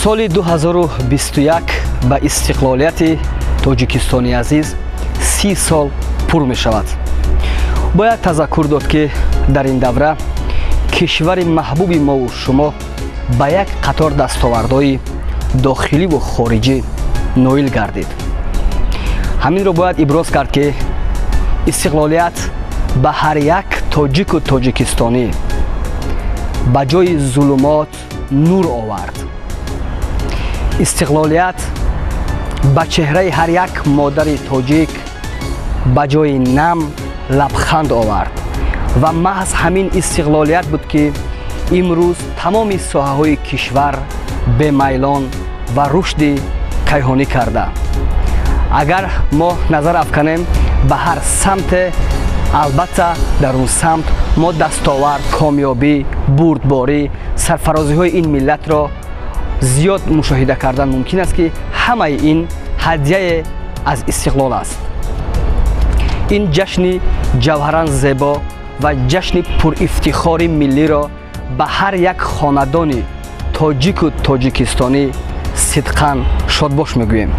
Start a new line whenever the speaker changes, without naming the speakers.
Соли 2021 ба истиқлолияти Тоҷикистони азиз 30 сол пур мешавад. Бояд тазаккур дод, ки дар ин давра кишвари маҳбуби мову шумо ба як қатор дастовардҳои дохиливу хориҷӣ ноил гардид. Ҳаминро бояд иброз кард, ки истиқлолият ба ҳар як тоҷику тоҷикистонӣ ба ҷои зулумот нур овард. Истиқлолият ба чеҳраи ҳар як модари тоҷик ба ҷои нам лабханд овард ва маҳз ҳамин истиқлолият буд, ки имрӯз тамоми соҳаҳои кишвар бемайлон ва рушди кайҳонӣ карда. Агар мо назар афканем ба ҳар самте, албатта дар он самт мо дастовард, комёбӣ, бурдборӣ, сарфарозиҳои ин миллатро зиёд мушоҳида кардан мумкин аст, ки ҳамаи ин ҳадияе аз истиқлол аст. Ин ҷашни ҷавҳаран зебо ва ҷашни пурифтихори миллиро ба ҳар як хонадони тоҷику тоҷикистонӣ сидқан шодбош мегӯем.